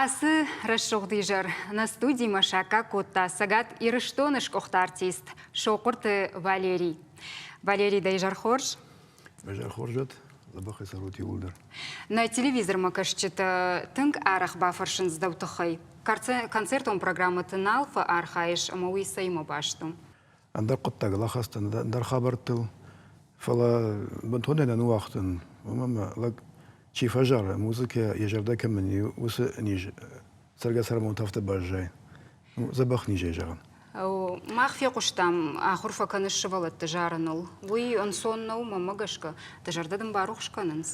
Ацы рӕсугъд изӕр нӕ студимӕ саккаг кодта Цӕгат Ирыстоны сгуыхт артист Сохъуырты Валерий. Валерий, дӕ изӕр хорз? Изӕр хорз уӕд, дзӕбӕхӕй цӕрут иууылдӕр. Нӕ телевизормӕ кӕсджытӕ тынг арӕх бафӕрсынц дӕу тыххӕй. Концертон программӕты нал фӕархайыс ӕмӕ уый цӕимӕ баст у? Ӕндӕр хъуыддагыл ахӕцтӕн, ӕндӕр хабӕрттыл, фӕлӕ бынтонӕй нӕ ныууагътон, уымӕн ӕмӕ лӕг чи фӕзары, музыкӕ йӕ зӕрдӕ кӕмӕн и, уыцы низ цӕргӕ-цӕрӕнбонты афтӕ баззайы. Дзӕбӕх низӕй зӕгъын. Мах фехъуыстам, ахуыр фӕкӕныс сывӕллӕтты зарыныл. Уый ӕнцон нӕу, мӕнмӕ гӕсгӕ. Дӕ зӕрдӕ дын барухс кӕнынц?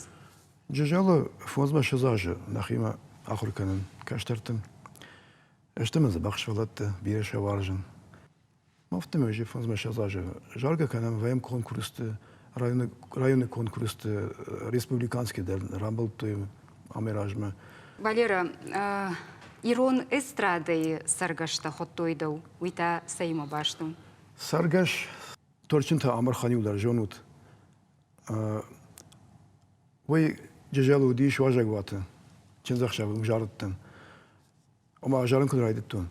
Джызӕлы 25 азы нӕхимӕ ахуыр кӕнын кӕстӕрты. Сты мын дзӕбӕх сывӕллӕттӕ, бирӕ сӕ уарзын. Афтӕмӕй же 25 азы заргӕ кӕнӕм, вӕййӕм конкурсты, районы конкурсты, республиканский дӕр рамбылдтой амӕй размӕ. Валера, ирон эстрадӕйы цӕргӕстӕ хуыдтой дӕу, уый та цӕимӕ баст у? Цӕргӕс, Торчынты Амырхан-иу дӕр зонут. Уый Джызӕлы уыдис уазӕгуаты, чындзӕхсӕвы зарыдтӕн. Ома зарын куыд райдыдтон.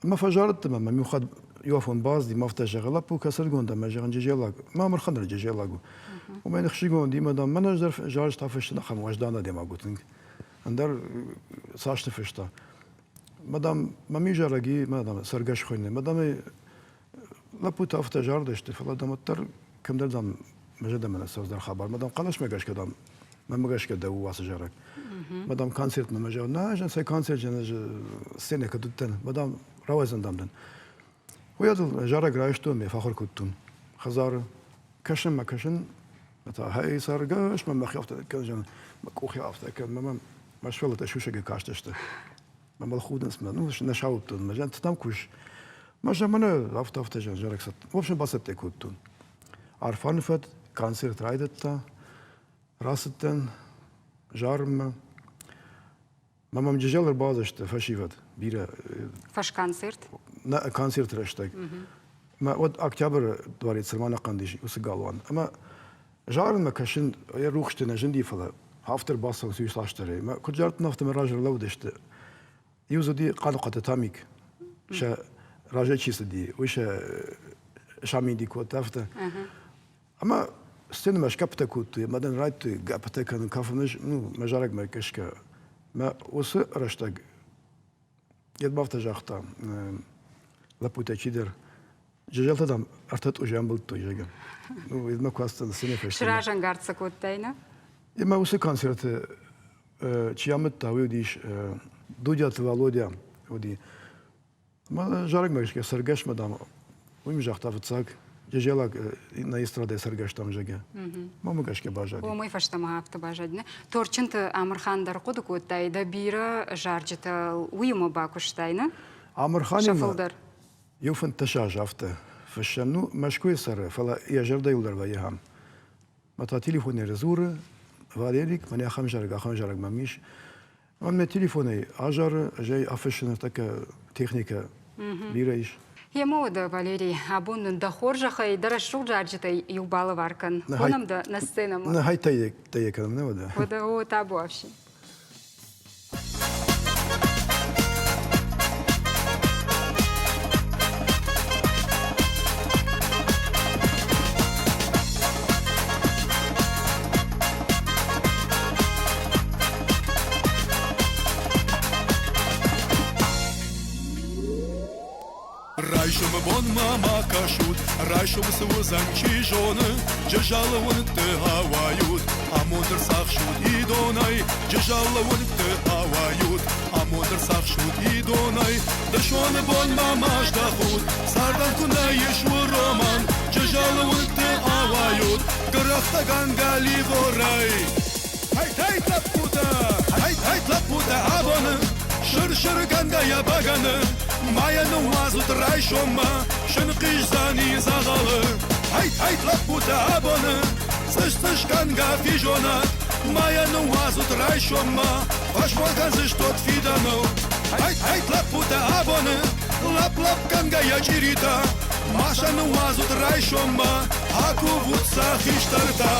Ӕмӕ фӕзарыдтӕн ӕмӕ мӕм иу хатт иу афон бацыди, мӕ афтӕ зӕгъы, лӕппу кӕцыргонд ӕмӕ зӕгъын джызӕлаг. Мӕ Амырхан дӕр джызӕлаг у. Уымӕй ныхсигонд имӕ, дам, мӕнӕ ӕз дӕр зарджытӕ фыссын ахӕм уӕздан адӕймаг у тынг. Ӕндӕр цас ныффыста. Мадам, мӕм и зарӕг и, мадам, цӕргӕс хуыйны. Мадам, лӕппутӕ афтӕ зардысты, фӕлӕ, дам, уӕддӕр кӕмдӕр, дам, мӕ зӕрдӕмӕ нӕ цӕудзӕн хабар. Мадам, хъӕлӕсмӕ гӕсгӕ, дам, мӕнмӕ гӕсгӕ дӕ у ацы зарӕг. Мадам, концертмӕ мӕ зӕгъ, нӕ, ӕз цӕй концерт, ӕз сценӕ кӕд уыдтӕн. Мадам, рауайдзӕн, дам, дын. Уый адыл зарӕг райстон, ме фӕхуыр кодтон хӕдзары. Кӕсын мӕ кӕсын, та хӕй цӕргӕс, мӕ мӕхи афтӕ кӕн, мӕ къухи афтӕ кӕн, мӕ мӕ сывӕллӕттӕ сусӕгӕй кастысты. Мӕ мыл худынц, мӕ ну, нӕ сауыдтон, мӕ зӕн там кус. Мӕ зӕмӕны афтӕ афтӕ зӕн зарӕг В общем, бацӕттӕ кодтон. Арфӕны фӕд концерт райдыдта, рацыдтӕн зарынмӕ. Мӕ мӕм Джызӕл ӕрбадзысты фӕсивӕд бирӕ. Фӕсконцерт? Нӕ, концерты рӕстӕг. Мӕ уӕд Октябры дворец ӕрмӕнӕхъӕн ис уыцы галуан. Ӕмӕ зарынмӕ кӕсын, йӕ рухсты нӕ зынди, фӕлӕ автор бацӕуынц уый сласдӕрӕй. Мӕ куыд зардтон, афтӕ мӕ разы ӕрлӕууыдысты. Иу дзы уыди Хъаныхъуаты Тамик, сӕ разӕй чи цыди, уый сӕ саминди кодта афтӕ. Ӕмӕ сценӕмӕ сгӕппытӕ кодтой, ӕмӕ дын райдыдтой гӕппытӕ кӕнын, кафын, ну, мӕ зарӕгмӕ гӕсгӕ. Мӕ уыцы рӕстӕг йед афтӕ загъта лӕппутӕ чидӕр, Джызӕлтӕ, дам, ӕртӕ тъузы амбылдтой, зӕгъгӕ. Ну, едмӕ куы ацыдтӕн сценӕ фӕстӕмӕ. Сразӕнгард сӕ кодтай, нӕ? Ӕмӕ уыцы концерты чи амыдта, уый уыдис Дудиаты Валодя уыди. Мӕ зарӕгмӕ гӕсгӕ цӕргӕсмӕ, дам, уый мын загъта фыццаг, Джызӕлаг нӕ эстрадӕйы цӕргӕстӕм, зӕгъгӕ. Мӕнмӕ гӕсгӕ баззади. Уымӕй фӕстӕмӕ афтӕ баззади. Нӕ? Торчынты Амырхан дӕр хъуыды кодтай, дӕ бирӕ зарджытӕ уыимӕ бакуыстай, нӕ? Амырханимӕ фылдӕр. Иу 15 азы афтӕ фыссӕм. Ну, Мӕскуыйы цӕры, фӕлӕ йӕ зӕрдӕ иуылдӕр вӕййы ахӕм. Мӕ та телефонӕй дзуры, Валерик, мӕнӕ ахӕм зарӕг мӕм ис. Мӕн мӕ телефонӕй азары, ӕз ӕй афыссын, ныртӕккӕ техникӕ бирӕ ис. Йемӕ уӕдӕ, Валерий, абон нын дӕ хорзӕхӕй, дӕ рӕсугъд зарджытӕй иу балӕвар кӕн. Хонӕм дӕ нӕ сценӕмӕ. Нӕ хайтӕ йӕ кӕнӕм, нӕ уӕдӕ? Уӕдӕ, о, табуафси. Райсомы бонмӕ ма кӕсут, райсом цы уыдзӕн, чи зоны, Джызӕлы уынгты ауайут, амонд ӕрцахсут идонӕй. Джызӕлы уынгты ауайут, амонд ӕрцахсут идонӕй. Дысоны бонмӕ ма здӕхут, цардӕн куы нӕ ис уромӕн. Джызӕлы уынгты ауайут, гӕрӕхтӕгӕнгӕ ливорӕй. Хай-хай, лӕппутӕ, хай-хай, лӕппутӕ, абоны сыр-сыргӕнгӕйӕ бӕгӕны ма йӕ ныууадзут райсоммӕ, сынхъиздзӕни дзӕгъӕлы. Хай-хай, лӕппутӕ, абоны цъыс-цъысгӕнгӕ физонӕг ма йӕ ныууадзут райсоммӕ, фӕсмон кӕндзыстут фидӕныл. Хай-хай, лӕппутӕ, абоны лӕпп-лӕпгӕнгӕйӕ чъиритӕ ма сӕ ныууадзут райсоммӕ, акувут сӕ хистӕртӕ.